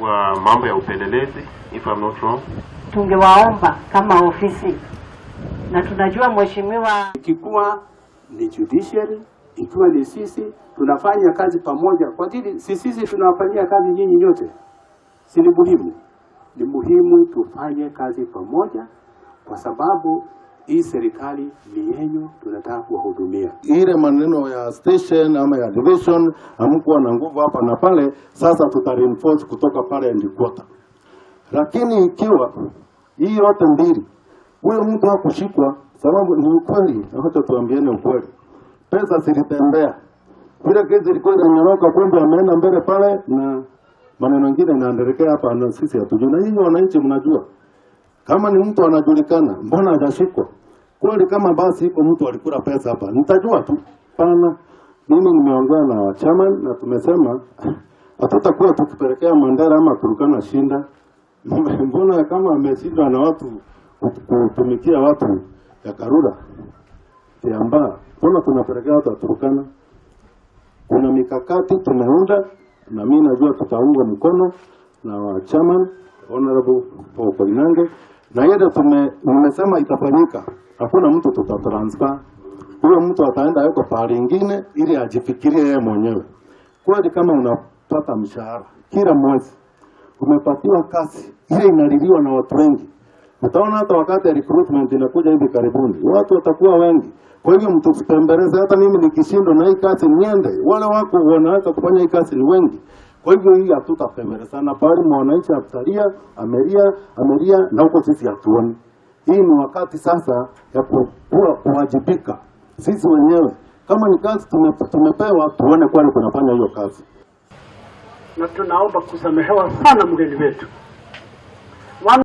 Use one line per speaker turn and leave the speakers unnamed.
Wa mambo ya upelelezi, if I'm not wrong.
Tungewaomba kama ofisi, na tunajua mheshimiwa
Ikikuwa ni judiciary, ikiwa ni sisi tunafanya kazi pamoja, kwa ajili si sisi tunawafanyia kazi nyinyi nyote, si ni muhimu? Ni muhimu tufanye kazi pamoja, kwa sababu hii serikali ni yenyu, tunataka kuwahudumia.
Ile maneno ya station ama ya division hamkuwa na nguvu hapa na pale, sasa tuta reinforce kutoka pale headquarter. Lakini ikiwa hii yote mbili, huyo mtu hakushikwa, sababu ni ukweli, wacha tuambiane ukweli, pesa zilitembea, vile kesi ilikuwa inanyoroka, kumbe ameenda mbele pale na maneno mengine inaendelea hapa, na sisi hatujui, na nyinyi wananchi mnajua kama ni mtu anajulikana, mbona hajashikwa? Kweli kama basi iko mtu alikula pesa hapa, nitajua tu. Pana, mimi nimeongea na chairman na tumesema hatutakuwa tukipelekea Mandera ama Turkana shinda. Mbona kama ameshindwa na watu kutumikia watu ya Karura, Kiambaa, mbona tunapelekea watu wa Turkana? Kuna mikakati tumeunda na mimi najua tutaungwa mkono na wa chairman Honorable Paul Koinange, na ile nimesema itafanyika. Hakuna mtu tutatransfer, huyo mtu ataenda yuko pahali ingine ili ajifikirie yeye mwenyewe. Kweli kama unapata mshahara kila mwezi, umepatiwa kazi ile inaliliwa na watu wengi, utaona hata wakati ya recruitment inakuja hivi karibuni, watu watakuwa wengi. Kwa hivyo mtusipembeleze, hata mimi nikishindwa na hii kazi niende, wale wako wanaweza kufanya hii kazi ni wengi. Kwa hivyo hii hatutapembelezana, bali mwananchi atalia, amelia, amelia na huko sisi hatuoni. Hii ni wakati sasa ya kuwa kuwajibika sisi wenyewe. Kama ni kazi tumepewa, tuone kwani tunafanya hiyo kazi.
Na tunaomba kusamehewa sana mgeni wetu.